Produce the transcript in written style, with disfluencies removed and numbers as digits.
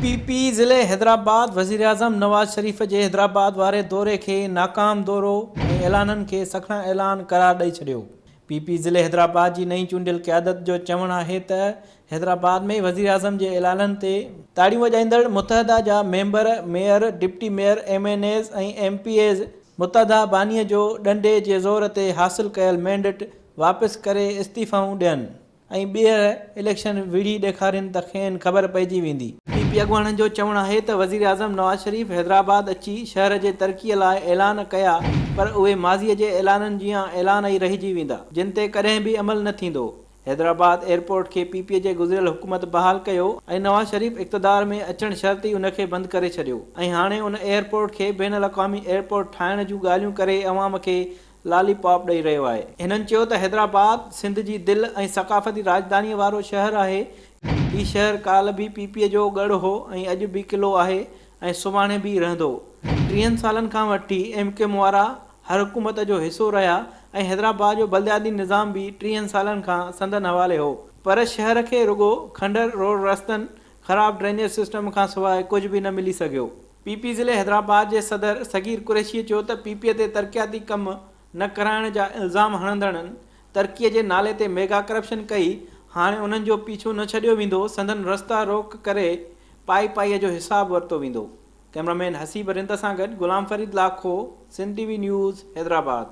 P P ضلعي حيدرآباد وزيراعظم نواز شريف جي حيدرآباد واري دوري کي ناڪام دورو ۽ اعلانن کي سکڻا اعلان قرار ڏئي ڇڏيو. پي پي ضلعي حيدرآباد جي نئين چونڊيل قيادت جو چوڻ آهي ته حيدرآباد ۾ وزيراعظم جي اعلانن تي تاڙيون وڄائيندڙ متحده جا member, mayor, deputy mayor, M N As ۽ M P As Muttahida باني جو ڏنڊي جي زور تي حاصل ڪيل مينڊٽ واپس ڪري استعيفائون ڏين ۽ ٻيهر اليڪشن وڙهي ڏيکارين ته کين خبر پئجي ويندي. پي پي اڳواڻن جو چوڻ آهي ته وزيراعظم نواز شريف حيدرآباد اچي شهر جي ترقي لاء اعلان ڪيا پر اهي ماضي جي اعلانن جيان اعلان ئي رهجي ويندا جن تي ڪڏهن به عمل نه ٿيندو. حيدرآباد ايئرپورٽ کي پي پي جي گذريل حڪومت بحال ڪيو ۽ نواز شريف اقتدار ۾ اچڻ شرط ئي ان کي بند ڪري ڇڏيو ۽ هاڻي ان ايئرپورٽ کي بين الاقوامي ايئرپورٽ ٺاهڻ جون ڳالهيون ڪري عوام کي لالي پاپ ڏئي رهيو آهي. هنن چيو ته حيدرآباد سنڌ جي دل ۽ ثقافتي راڄڌانيء وارو شهر آهي، هي شهر ڪالهه به پي پي جو ڳڙهه هو ۽ اڄ به قلعو آهي ۽ سڀاڻي به رهندو. ٽيهن سالن کان وٺي ايم ڪيو ايم وارا هر حڪومت جو حصو رهيا ۽ حيدرآباد جو بلدياتي نظام به ٽيهن سالن کان سندن حوالي هو پر شهر کي رڳو کنڊر روڊ رستن، خراب ڊرينيج سسٽم کان سواء ڪجهه به نه ملي سگهيو. پي پي ضلعي حيدرآباد جي صدر صغير قريشيء چيو ته پي پي تي ترقياتي ڪم نه ڪرائڻ جا الزام هڻندڙن ترقيء جي نالي تي ميگا ڪرپشن ڪئي، هاڻي انهن جو پيڇو نه ڇڏيو ويندو، سندن رستا روڪ ڪري پائي پائيء جو حساب ورتو ويندو. ڪئميرا مين حسيب رند سان گڏ Ghulam Farid Lakho, Sindh T V news, Hyderabad.